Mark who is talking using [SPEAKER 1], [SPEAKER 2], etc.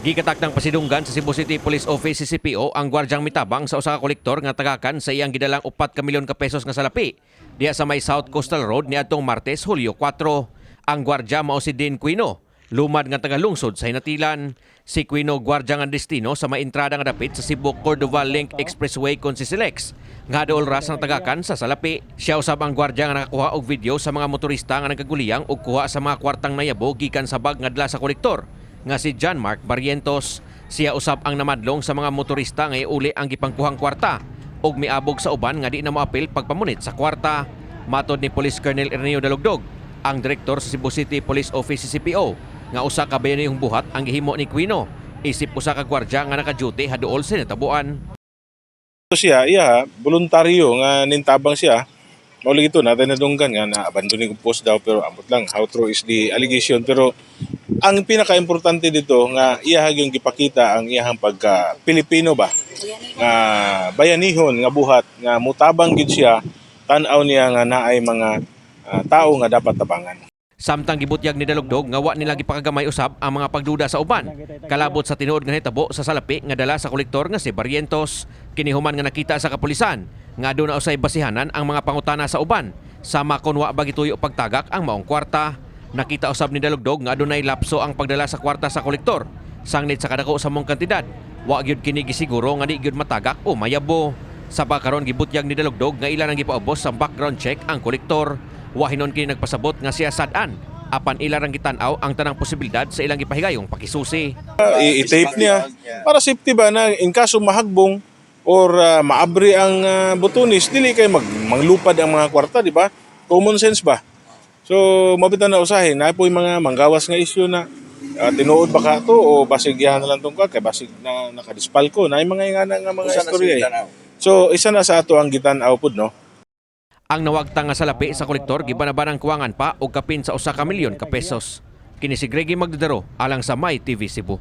[SPEAKER 1] Gikatak ng pasidunggan sa Cebu City Police Office, CCPO, ang gwardyang mitabang sa usa ka kolektor nga tagakan sa iyang gidalang 4 ka milyon ka pesos nga salapi diha sa may South Coastal Road niadtong Martes, Hulyo 4. Ang gwardya mao si Dean Quino, lumad nga taga-lungsod sa Ginatilan. Si Quino, gwardya nga destino sa may entrada nga dapit sa Cebu Cordova Link Expressway kon si Silex nga dool ras ang tagakan sa salapi. Siya usab ang gwardya nga nakakuha og video sa mga motorista nga nagkaguliyang og kuha sa mga kwartang nayabo gikan sa bag nga dala sa kolektor nga si John Mark Barrientos. Siya usab ang namadlong sa mga motorista nga iuli ang gipangkuhang kwarta ug miabog sa uban nga di na moapil pagpamunit sa kwarta. Matod ni Police Colonel Erneo Dalugdog, ang direktor sa Cebu City Police Office, CCPO, nga usa ka bayanihong buhat ang gihimo ni Quino isip usa ka gwardya nga naka-duty haduol sa natabuan.
[SPEAKER 2] Siya, iya, voluntaryo nga nintabang siya. Mao lagi to natin nadunggan nga na-abandon ni post daw, pero ambot lang how true is the allegation, pero ang pinaka-importante dito nga iya yung gipakita ang iyahang pagka Pilipino ba nga bayanihon nga buhat nga mutabang gid siya, tan-aw niya nga naay mga tao nga dapat tabangan.
[SPEAKER 1] Samtang gibutyag ni Dalugdog nga wa nila gipakagamay usab ang mga pagduda sa uban kalabot sa tinuod nga nahitabo sa salapi nga dala sa kolektor nga si Barrientos. Kini human nga nakita sa kapulisan nga aduna usay basihanan ang mga pangutana sa uban, sama kon wa ba gituyo pagtagak ang maong kwarta. Nakita usab ni Dalugdog nga adunay lapso ang pagdala sa kwarta sa kolektor. Sanglit sa kadako sa mong kantidad, wa gyud kini gisiguro nga di gyud matagak o mayabo. Sa pagkaron, gibutyag ni Dalugdog nga ila nang gipaubos sa background check ang kolektor. Wa hinon kini nagpasabot nga siya sad-an, apan ila rang gitan-aw ang tanang posibilidad sa ilang gipahigayong pakisusi.
[SPEAKER 2] I-tape niya para safety ba na in kaso mahagbong or maabri ang butones, dili kay manglupad ang mga kwarta, di ba? Common sense ba? So mabitan na usahay na po yung mga manggawas nga issue na tinuod ba ka to o basig yahan na lang tong ka kay basig na nakadispalko na yung mga ingana nga mga istorya eh. So isa na sa ato ang gitan-aw pud, no.
[SPEAKER 1] Ang nawagtang nga salapi sa kolektor gibanabanang kuwangan pa og kapin sa 1 ka milyon ka pesos. Kini si Greggy Magdadaro alang sa My TV Cebu.